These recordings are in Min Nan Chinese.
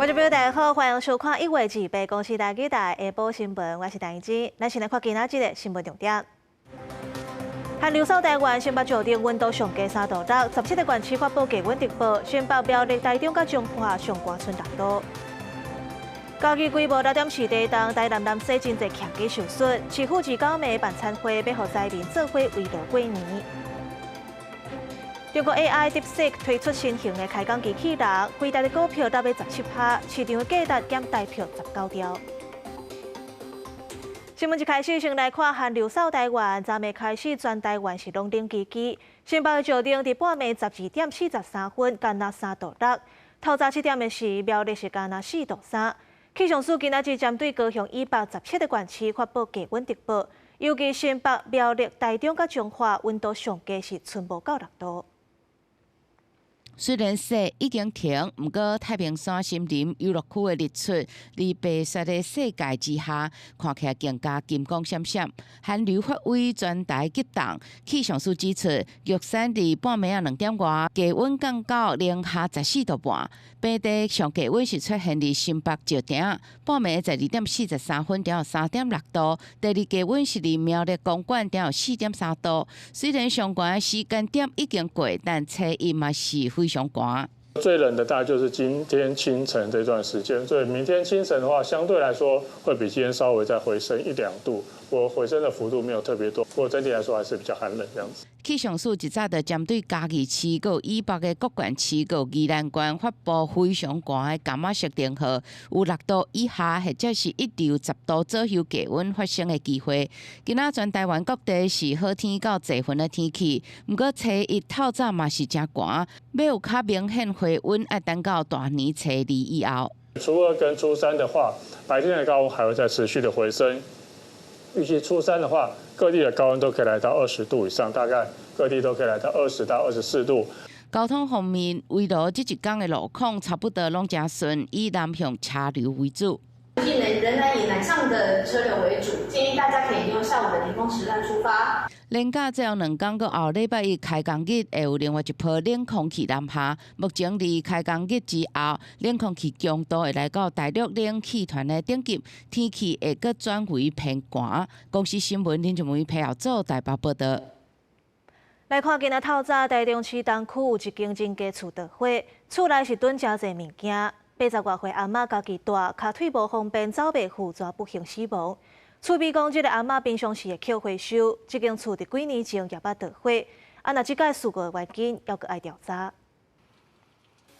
觀眾朋友大家好，歡迎收看1月28公視台語台下晡新聞，我是陳怡之。咱先來看今仔日的新聞重點。寒流掃台灣，新北石碇溫度上低3度6，17個縣市發布低溫特報，新北、苗栗、台中佮彰化上寒賰6度。嘉義規模6.4地動，台南南勢真濟徛家受損，市府29暝辦餐會，欲予災民做伙圍爐過年。中國 AI DeepSeek 推出新型的開講機器人，輝達的股票落17%，市場的價值減台票19兆。新聞一開始，先來看寒流掃台灣，昨暝開始全台灣是攏冷吱吱。新北的石碇佇半暝12點43分，干焦3度6；透早7點的時，苗栗是干焦4度3。氣象署今仔日針對高雄以北17個縣市發布低溫特報，尤其新北、苗栗、台中佮彰化溫度上低是賰無到6度。雖然雪已經停，毋過太平山森林遊樂區的日出，佇白雪的世界之下，看起來更加金光閃閃。寒流發威，全台急凍。氣象署指出，玉山佇半暝仔2點外，低溫降到零下14度半。平地上低溫是出現佇新北石碇，半暝12點43分，才有3.6度。第二低溫是佇苗栗公館，才有4.3度。雖然上懸時間點已經過，但初一嘛是非常寒。最冷的大概就是今天清晨這段時間，所以明天清晨的話，相對來說會比今天稍微再回升一兩度，不過回升的幅度沒有特別多，不過整體來說還是比較寒冷這樣子。氣象署一早就針對嘉義市閣以北的各縣市閣宜蘭縣發布非常寒的柑仔色燈號，有6度以下或者是1到10度左右低溫發生的機會。今仔全台灣各地是好天到濟雲的天氣，毋過初一透早嘛是誠寒，欲有較明顯回溫，愛等到大年初二以後。初二跟初三的話，白天的高溫還會再持續的回升。預計初三的話，各地的高溫都可以來到20度以上，大概各地都可以來到20到24度。交通方面，圍爐這一工的路況差不多攏誠順，以南向車流為主。仍然以南向的車流為主，建議大家可以利用下午的頂峰時段出發。連假最後兩工閣後禮拜一開工日會有另外一波冷空氣南下。目前佇開工日之後，冷空氣強度會來到大陸冷氣團的頂級，天氣會閣轉為偏寒。公視新聞林靜梅配合做台北報道。來看今仔透早，台中市東區有一間真家厝著火，厝內是囤誠濟物件。80外歲阿嬤家己蹛，跤腿無方便，走袂赴，煞不幸死亡。厝邊講，這个阿嬤平常時會抾回收，這間厝佇幾年前也捌著火。啊，若這擺事故的原因，猶閣愛調查。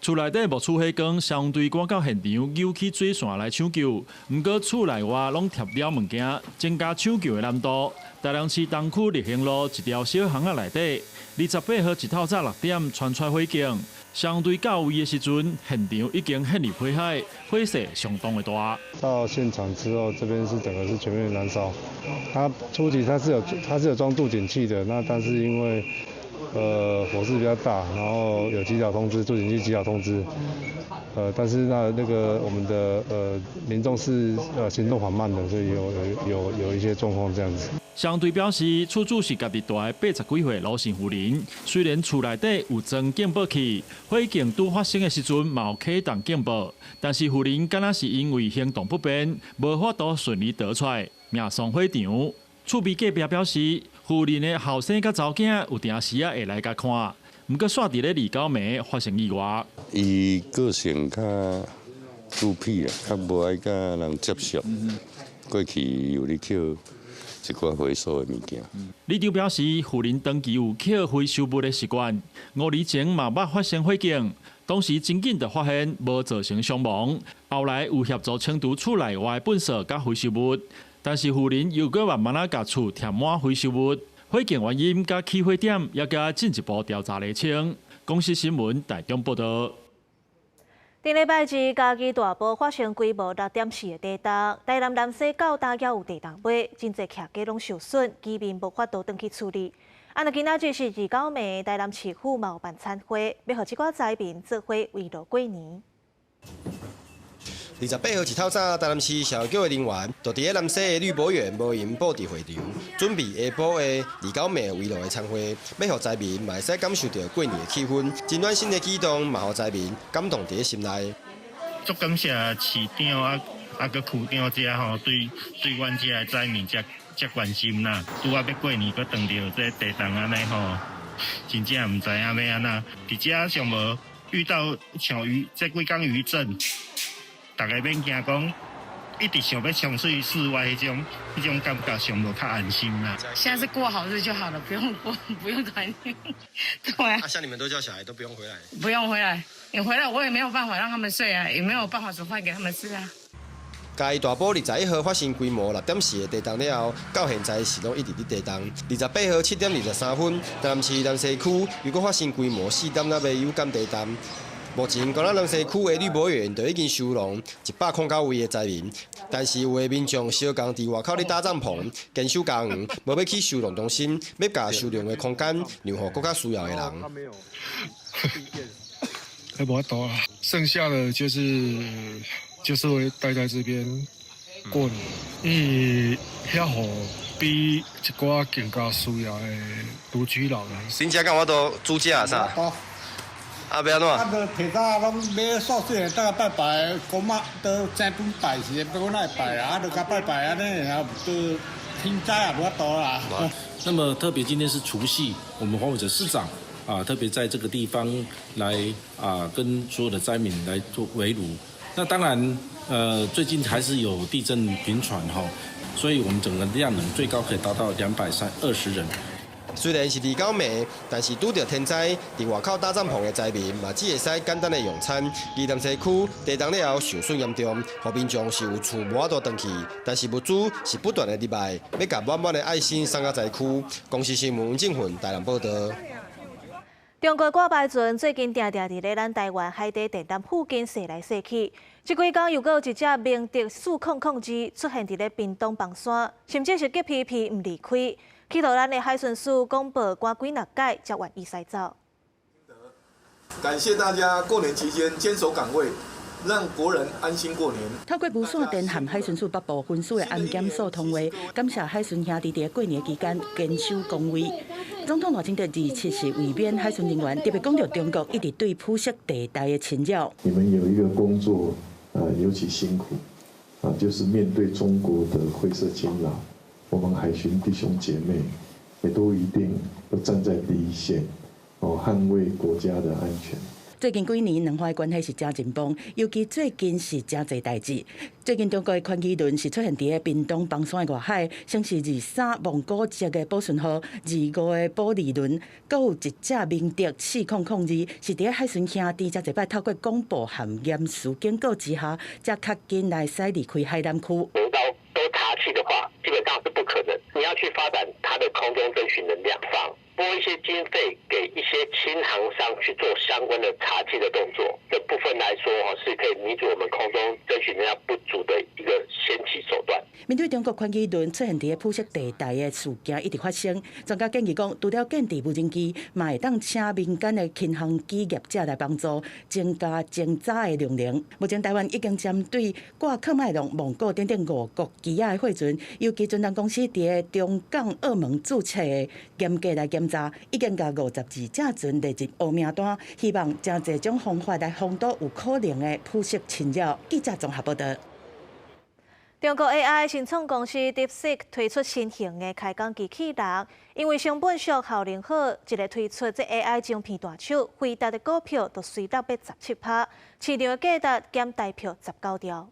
厝內底冒出火光，消防隊趕到現場，扭起水線來搶救。毋過厝內外攏貼了物件，增加搶救的難度。台中市東區立興路一條小巷仔內底，28號一透早6點傳出火警，消防隊到位的時陣，現場已經陷入火海，火勢相當的大。到現場之後，這邊是整個是全面燃燒。它初期它是有裝杜警器的，那但是因為火勢比較大，然後有提早通知，杜警器提早通知，但是那個我們的民眾是行動緩慢的，所以有一些狀況這樣子。消防隊表示，厝主是家己蹛的80幾歲盧姓婦人，雖然厝內底有裝警報器，火警拄發生的時陣嘛有啟動警報，但是婦人敢若是因為行動不便，無法度順利逃出來，命喪火場。厝邊隔壁表示，婦人的後生佮查某囝有定時仔會來共看，毋過煞佇咧29暝發生意外。伊個性較孤僻啊，較無愛佮人接觸。過去有咧抾一寡回收的物件。里長表示，婦人長期有抾回收物的習慣，5年前嘛捌發生火警，當時真緊就發現，無造成傷亡。後來有協助清除厝內外糞掃佮回收物。但是婦人又閣慢慢仔共厝填滿回收物，火警原因佮起火點猶閣進一步調查釐清。公視新聞台中報道。頂禮拜二，嘉義大埔發生規模6.4的地動，台南南勢到今也有地動尾，真濟徛家攏受損，居民無法度轉去厝裡。啊，若今仔日是29暝，台南市府嘛有辦餐會，欲予這寡災民做伙圍爐過年。28號一透早，台南市社會局的人員就佇咧南勢的綠博園無閒布置會場，準備下晡的29暝圍爐的餐會，欲予災民嘛會使感受著過年的氣氛。真暖心的舉動，嘛予災民感動佇咧心內。足感謝市長啊啊閣區長遮吼，對對阮遮的災民遮遮關心啦。拄仔欲過年，閣碰著這地動按呢吼，真正毋知影欲按怎。佇遮上無遇到像餘這幾工餘震，逐家免驚講，一直想欲衝出去室外彼種感覺，上無較安心啦。現在是過好日就好了，不用過，不用團年。對啊。啊，像你們都叫小孩都不用回來。不用回來，你回來我也沒有辦法讓他們睡啊，也沒有辦法煮飯給他們吃啊。嘉義大埔21號發生規模6.4的地動了後，到現在是攏一直佇地動。28號7點23分，台南市南勢區又閣發生規模4.6的有感地動。目前，干焦南勢區的綠柏園就已經收容109位的災民，但是有的民眾相仝佇外口咧搭帳篷，堅守家園，無欲去收容中心，欲共收容的空間讓予閣較需要的人。還無法度啊，剩下的就是會待在這邊過年，因為遐予比一寡更加需要的獨居老人。恁遮敢有法度煮食啊啥？啊，欲按怎？啊，就提早攏買素食的，當拜拜，公媽都請本拜時，欲阮來拜啊，就共拜拜按呢，啊，都天災也無法度啦。那麼特別今天是除夕，我們黃偉哲市長啊，特別在這個地方來啊，跟所有的災民來做圍爐。那當然，最近還是有地震頻傳哈，所以我們整個量能最高可以達到220人。雖然是29暝，但是拄著天災，佇外口搭帳篷的災民嘛，只會使簡單的用餐。宜南西區地動了後受損嚴重，予民眾是有厝無法度轉去，但是物資是不斷的入來，欲共滿滿的愛心送到災區。公視新聞溫正雲台南報導。中國掛牌船最近定定佇咧咱台灣海底電纜附近踅來踅去，這幾工又閣有一隻明德4002出現佇咧屏東枋山，甚至是急脾脾毋離開，去予咱的海巡署廣播趕幾若擺才願意駛走。感謝大家過年期間堅守崗位，讓國人安心過年。透過無線電和海巡署北部分署的安檢所通話，感謝海巡兄弟佇過年期間堅守崗位。總統賴清德27是慰勉海巡人員，特別講著中國一直對灰色地帶的侵擾。你們有一個工作，尤其辛苦，啊，就是面對中國的灰色侵擾，我們海巡弟兄姐妹也都一定都站在第一線，哦，捍衛國家的安全。最近幾年，兩岸的關係是真緊繃，尤其最近是真濟代誌。最近中國的寬機輪是出現佇咧屏東枋山的外海，先是23蒙古籍的寶順號，25的保利輪，閣有一隻明德4002，是佇咧海巡兄弟遮濟擺透過廣播和嚴詞警告之下，才較緊來駛離開海南區。都查緝的話，基本上是不可能。你要去發展它的空中偵巡能量，放撥一些經費給一些輕航商去做相關的查緝的動作，這部分來說，是可以彌補我們空中偵巡能量不足的一個先期手段。面對中國寬機輪出現佇咧灰色地帶的事件一直發生，專家建議講，除了建置無人機，嘛會當請民間的輕航機業者來幫助增加偵查的量能。目前台灣已經針對掛喀麥隆、蒙古等等五國旗仔的貨船，尤其船東公司佇咧中港澳門註冊的嚴格來檢查，已經共52隻船列入烏名單，希望誠濟種方法來防堵有可能的灰色侵擾。記者綜合報導。中國 AI 新創公司 DeepSeek 推出新型的開講機器人，因為成本俗、效能好，一个推出這 AI 晶片大廠，輝達的股票就隨落欲17%，市場的價值減台票19兆。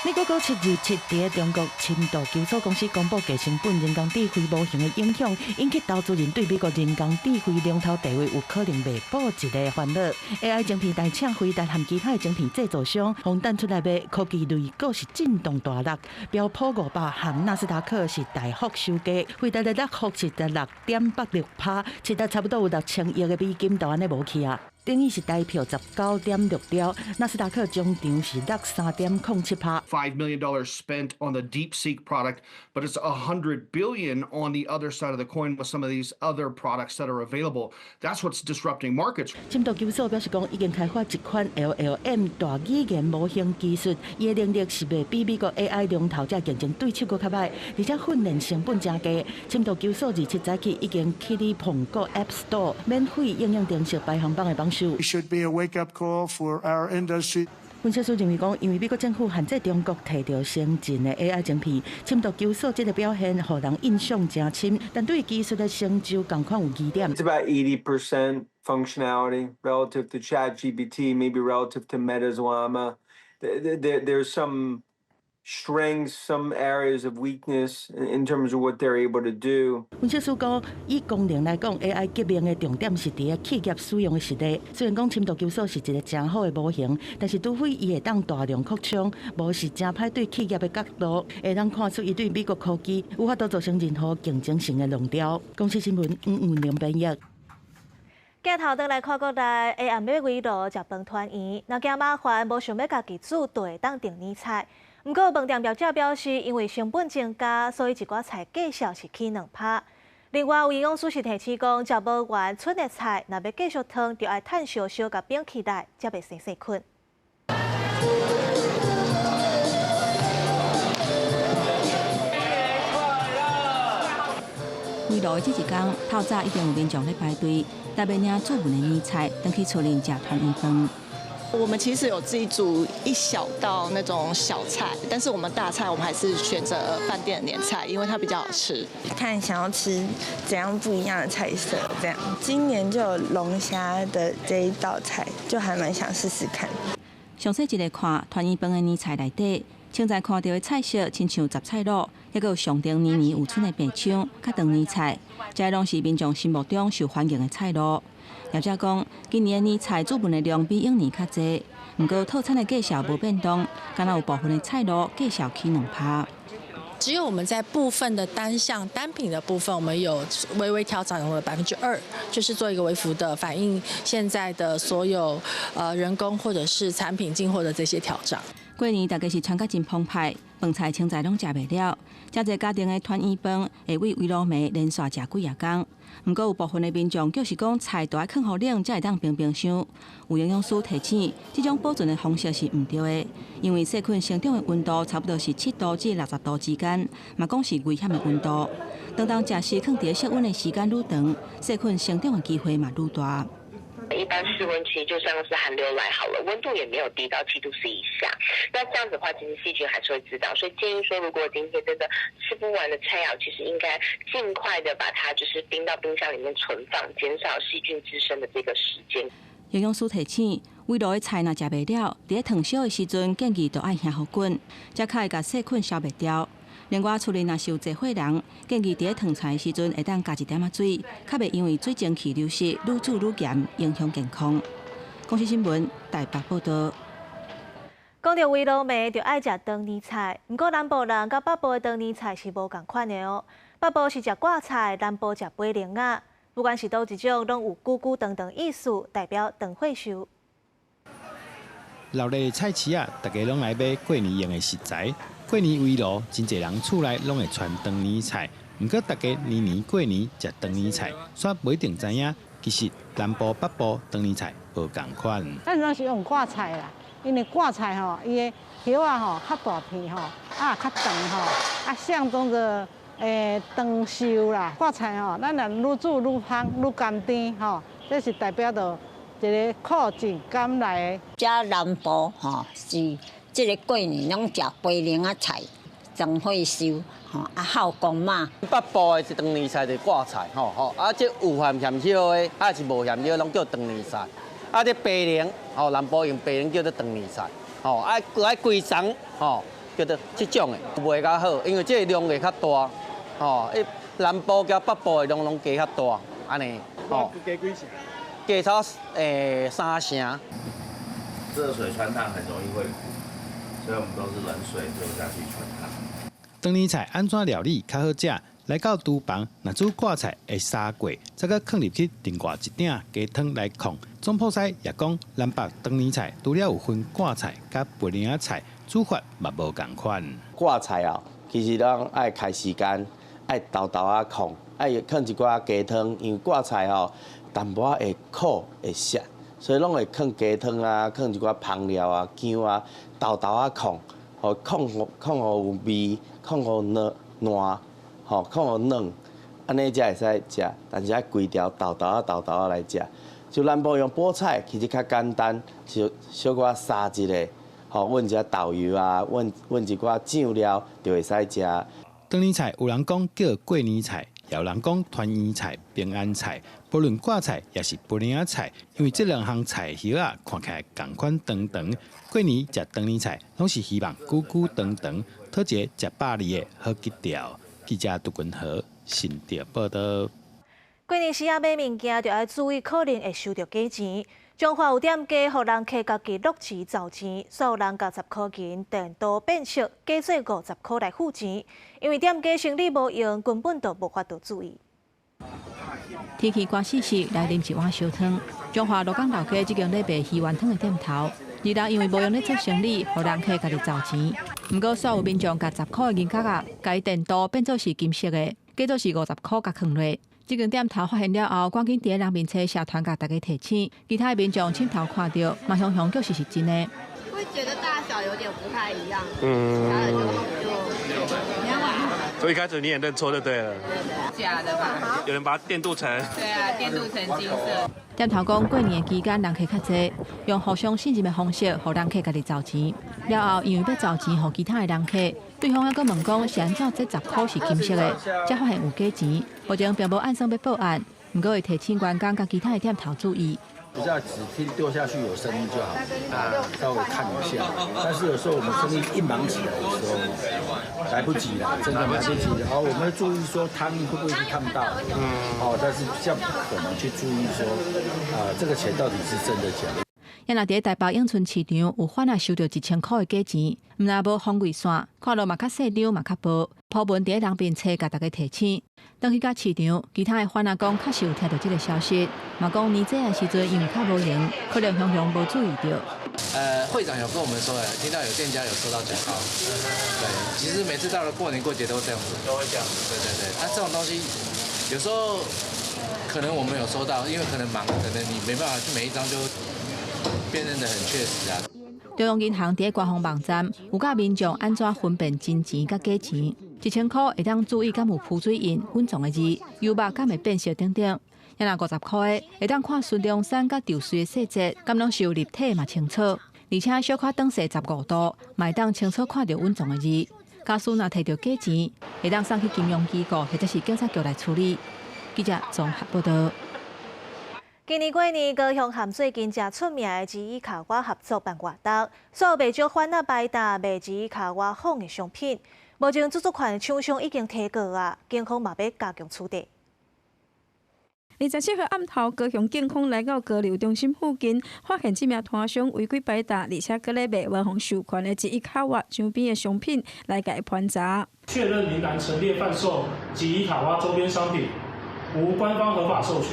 美國股7月7佇中國深度求索公司公布低成本人工智慧模型的影響，引起投資人對美國人工智慧龍頭地位有可能袂保一个煩惱。AI 晶片大廠輝達和其他的晶片製造商，予彈出來賣科技類股是震盪大落，標普500和納斯達克是大幅收低，輝達的落幅是16.86%，市值差不多有6000億的美金就按呢無去啊。等於是台票19.6兆，納斯達克終場是落3.07%。 $5 million spent on the DeepSeek product, but it's 100 billion on the other side of the coin with some of these other products that are available. That's what's disrupting markets. 深度求索表示講，已經開發一款 LLM 大語言模型技術，伊的能力是袂比美國 AI 龍頭這競爭對手閣較䆀，而且訓練成本誠低。深度求索27早起已經去佇蘋果 App Store 免費應用程式排行榜的榜首。受。 Should be a wake up call for our industry. 分析師認為講，因為美國政府限制中國提著先進的 AI 晶片，深度求索這个表現，予人印象誠深，但對技術的成就仝款有疑點。 It's about 80% functionality relative to ChatGPT, maybe relative to Meta's Llama. There's some strengths, some areas of weakness in terms of what they're able to do. 分析師講，以功能來講，AI 革命的重點是佇咧企業使用的實例。雖然講深度求索是一個誠好的模型，但是除非伊會當大量擴充，無是誠歹對企業的角度，會當看出伊對美國科技有法度造成任何競爭性的論調。公視新聞黃雲玲編譯。鏡頭轉來看國內，下暗欲圍爐食飯團圓，若驚麻煩，無想欲家己煮，就會當訂年菜。毋過飯店業者表示，因為成本增加，所以一寡菜價數是起2%。另外，有營養師是提醒講，食無完賰的菜，若欲繼續燙，就愛炭燒燒共冰起來，才袂生細菌。圍爐的這一工，透早已經有民眾咧排隊，特別領煮完的年菜，轉去厝裡食團圓飯。我們其實有自己煮一小道那種小菜，但是我們大菜我們還是選擇飯店的年菜，因為它比較好吃。看想要吃怎樣不一樣的菜色，這樣。今年就有龍蝦的這一道菜，就還蠻想試試看。詳細一下看團圓飯的年菜內底，現在看到的菜色親像雜菜滷，抑閣有象徵年年有春的白腸、佮長年菜，這攏是民眾心目中受歡迎的菜路。業者講，今年的年菜煮飯的量比往年較濟，毋過套餐的價數無變動，敢若有部分的菜路價數起2%。只有我們在部分的單項單品的部分，我們有微微調漲了2%，就是做一個微幅的反映現在的所有人工或者是產品進貨的這些調漲。過年大家是穿甲真澎湃，飯菜青菜攏食袂了，遮濟家庭的團圓飯會為圍爐暝連續食幾仔工。毋過有部分的民眾就是講菜都愛囥予冷才會當冰冰箱。有營養師提醒，這種保存的方式是毋對的，因為細菌生長的溫度差不多是7度至60度之間，嘛講是危險的溫度。當食時囥佇室溫的時間愈長，細菌生長的機會嘛愈大。一般室溫其實就像是寒流來好了，溫度也沒有低到7度C 以下。那這樣子的話，其實細菌還是會滋長。所以建議說，如果今天真的吃不完的菜餚，其實應該盡快的把它就是冰到冰箱裡面存放，減少細菌滋生的這個時間。營養師提醒，圍爐的菜若食袂了，佇咧燙燒的時陣建議都愛下予滾，才較會共細菌消滅掉。另外，厝裡若是有濟歲人，建議佇咧燙菜的時陣會當加一點仔水，較袂因為水蒸氣流失，愈煮愈鹹，影響健康。公視新聞台北報導。講到圍爐暝，就愛食長年菜。毋過南部人佮北部的長年菜是無仝款的哦。北部是食掛菜，南部食白靈仔。不管是佗一種，攏有久久長長意思，代表長歲壽。熱鬧的菜市仔，大家攏來買過年用的食材。過年圍爐，真濟人厝內攏會傳長年菜。毋過，大家年年過年食長年菜，煞無一定知影，其實南部北部長年菜無仝款。咱攏是用掛菜啦，因為掛菜吼，伊的葉仔吼較大片吼，啊較長吼，啊象徵著長壽啦。掛菜吼，咱若愈煮愈香愈甘甜吼，這是代表著一個苦盡甘來的。遮南部吼是。這個過年攏食白靈仔菜，長歲壽吼啊孝公媽。北部的長年菜就是掛菜吼吼，啊這有鹹鹹燒的，啊是無鹹燒，攏叫長年菜。啊這白靈吼，南部用白靈叫做長年菜，吼啊閣愛規層吼叫做這種的賣較好，因為這個量會較大，吼，南部佮北部的量攏加較大，按呢吼。加幾成？加差3成。熱水汆燙很容易會苦。所以我們都是冷水做下去汆燙。長年菜按怎料理較好食？來到廚房，若煮掛菜會砂過，再閣囥入去另外一鼎雞湯來炕。總鋪師也講，南北長年菜除了有分掛菜佮白靈仔菜，煮法嘛無仝款。掛菜啊，其實攏愛開時間，愛沓沓仔炕，愛囥一寡雞湯，因為掛菜吼淡薄仔會苦會澀，所以攏會囥雞湯啊，囥一寡香料啊、薑啊，沓沓仔炕，予炕炕予有味，炕予嫩爛，吼炕予軟，按呢才會使食。但是愛規條沓沓仔沓沓仔來食。就南部用菠菜，其實較簡單，就小可殺一下，吼，混一下豆油啊，混混一寡醬料就會使食。長年菜有人講叫過年菜，也有人講團圓菜、平安菜。無論掛菜抑是桮領仔菜，因為這兩項菜葉仔看起來仝款長長。過年食長年菜，攏是希望久久長長，討一個食飽膩的好吉調。記者杜君和新竹報道。過年時仔買物件，就愛注意可能會收著假錢。彰化有店家予人客家己落錢找錢，煞有人共10箍銀電鍍變色，假做50箍來付錢。因為店家生理無閒，根本就無法度注意。天氣寒死死，來啉一碗燒湯。彰化鹿港老街這間咧賣魚丸湯的店頭，二樓因為無閒咧做生理，予人客家己找錢。毋過，煞有民眾共10箍的銀角仔，共伊電鍍變做是金色的，假做是50箍共囥落。這間店頭發現了後，趕緊佇咧人面前社團共大家提醒，其他的民眾扻頭看著，嘛雄雄確實是真的。會覺得大小有點不太一樣，其他的就。所以一開始你也認錯就對了。假的吧？有人把它電鍍成。對啊，電鍍成金色。店頭講過年期間人客較濟，用互相信任的方式，予人客家己找錢。了後因為欲找錢予其他的人客，對方猶閣問講是按怎這10箍是金色的，才發現有假錢。目前並無按算欲報案，毋過會提醒員工佮其他的店頭注意。比較只聽丟下去有聲音就好，啊，稍微看一下。但是有時候我們生意一忙起來的時候，來不及了，真的來不及了。哦，我們會注意說湯會不會去燙到，哦，但是比較不可能去注意說，啊，這個錢到底是真的假的。也若佇台北永春市場有販仔收著1000箍的假錢，毋但無防偽線，看落嘛較細張嘛較薄，鋪文佇咧人面冊共大家提醒。轉去到市場，其他的販仔講確實有聽著這个消息，嘛講年節的時陣因為較無閒，可能常常無注意著。會長有跟我們說，聽到有店家有收到假鈔。對，其實每次到了過年過節都這樣子，都會這樣。對對對，啊，這種東西有時候可能我們有收到，因為可能忙，可能你沒辦法去每一張就辨認得很確實啊。中央銀行佇咧官方網站有教民眾按怎分辨真錢佮假錢，1000箍會當注意敢有浮水印、隱藏的字，油墨敢會變色等等。也若50箍的，會當看孫中山佮稻穗的細節，敢攏是有立體嘛清楚。而且小可轉踅15度，嘛會當清楚看著隱藏的字。假使若提著假錢，會當送去金融機構或者是警察局來處理。記者綜合報道。今年過年，高雄和最近誠出名的吉伊卡瓦合作辦活動，煞有袂少販仔擺檔賣吉伊卡瓦仿的商品。目前著作權廠商已經提告啊，警方嘛欲加強取締。27號暗頭，高雄警方來到高流中心附近，發現這名攤商違規擺檔，而且閣咧賣無予授權的吉伊卡瓦周邊的商品來共伊盤查。確認鈴蘭陳列販售吉伊卡瓦周邊商品，無官方合法授權。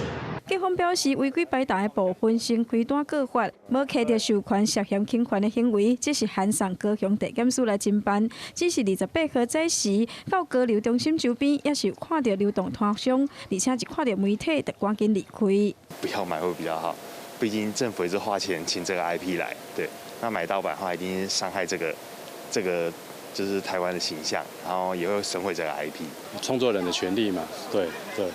警方表示，違規擺檔的部分先開單告發，無取得授權涉嫌侵權的行為，這是函送高雄地檢署來偵辦。只是28號早時到高流中心周邊，也是有看著流動攤商，而且一看著媒體就趕緊離開。不要買會比較好，畢竟政府也是花錢請這個 IP 來，對，那買盜版的話一定傷害這個就是台灣的形象，然後也會損毀這個 IP。創作人的權利嘛，對對。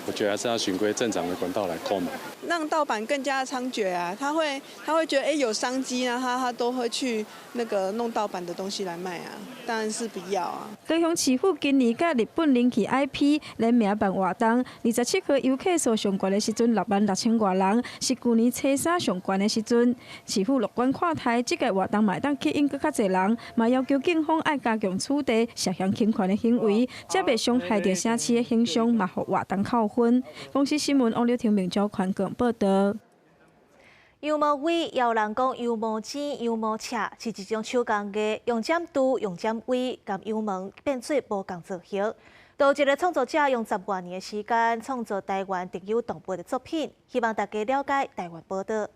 我覺得還是要循規正常的管道來購買，讓盜版更加猖獗啊！他會覺得有商機啊，他都會去那個弄盜版的東西來賣啊，當然是不要啊。高雄市府今年佮日本人氣 IP 聯名辦活動，27號遊客數上懸的時陣6萬6千外人，是舊年初三上懸的時陣。市府樂觀看待這個活動，嘛會當吸引閣較濟人，嘛要求警方愛加強取締涉嫌侵權的行為，才袂傷害著城市的形象，嘛予活動扣分。公視新聞王劉庭明周寬廣報道。羊毛葳，也有人講羊毛剪、羊毛車，是一種手工藝，用針揬、用針葳，共羊毛變做無仝造型。就有一个創作者用10外年的時間創作台灣特有動物的作品，希望大家了解台灣寶島。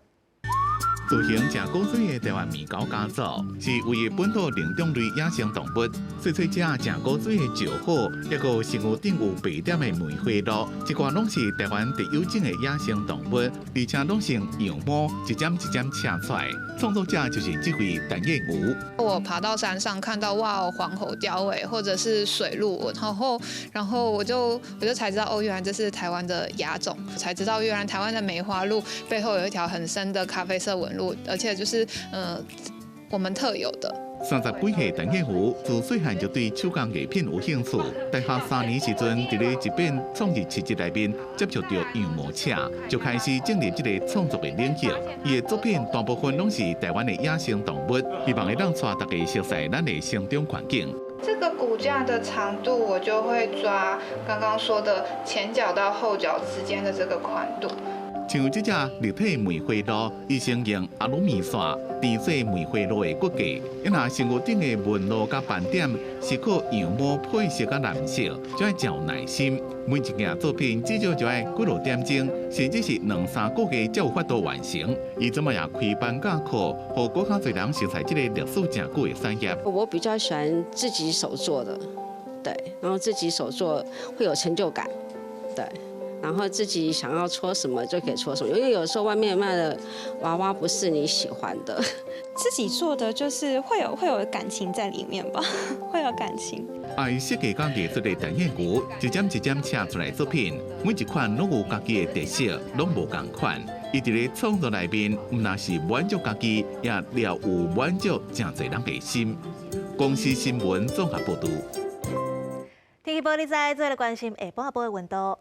造型誠古錐的台灣獼猴家族，是唯一本島靈長類野生動物。細細隻誠古錐的石虎，抑閣身軀頂有白點的梅花鹿，這寡攏是台灣特有種的野生動物，而且攏是用羊毛一針一針車出來。創作者就是這位陳燕如。我爬到山上看到哇，黃喉貂誒，或者是水鹿，然後我就才知道哦，原來這是台灣的亞種，才知道原來台灣的梅花鹿背後有一條很深的咖啡色紋路，而且就是我們特有的。30幾歲陳燕如自細漢就對手工藝品有興趣。大學3年時陣，佇咧一本創意市集內面接觸著羊毛車，就開始進入這个創作的領域。伊的作品大部分攏是台灣的野生動物，希望會當帶大家熟悉咱的生長環境。這個骨架的長度，我就會抓剛剛說的前腳到後腳之間的這個寬度。像這隻立體梅花鹿，伊先用阿魯米線編做梅花鹿的骨架，伊若身軀頂的紋路佮斑點是靠羊毛配色佮藍色，就愛真有耐心。每一件作品至少就愛幾落點鐘，甚至是兩三個月才有法度完成。伊這擺也開班教課，予閣較濟人熟悉這個歷史誠久的產業。我比較喜歡自己手做的，對，然後自己手做會有成就感，對。然後自己想要搓什麼就可以搓什麼，因為有時候外面賣的娃娃不是你喜歡的。自己做的就是會有感情在裡面吧，會有感情。愛設計佮藝術的陳燕如，一點一點車出來作品，每一款攏有家己的特色，攏無仝款。伊佇咧創作內面，毋但是滿足家己，也了有滿足誠濟人的心。公視新聞綜合報導。天氣報你知，做來關心下晡仔晡的溫度。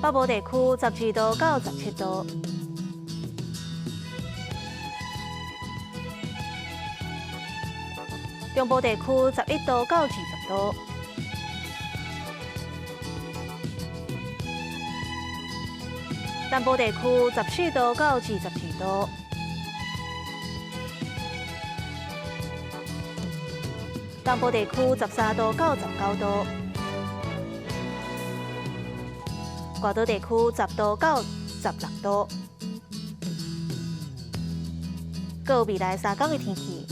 北部地區12度到17度，中部地區11度到20度，南部地區14度到22度，東部地區13度到19度。外島地區10度到16度，閣有未來3工的天氣。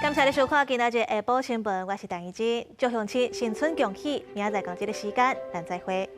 感謝你收看今仔日下晡新聞，我是陳怡之，祝鄉親新春恭喜，明仔載仝這个時間，咱再會。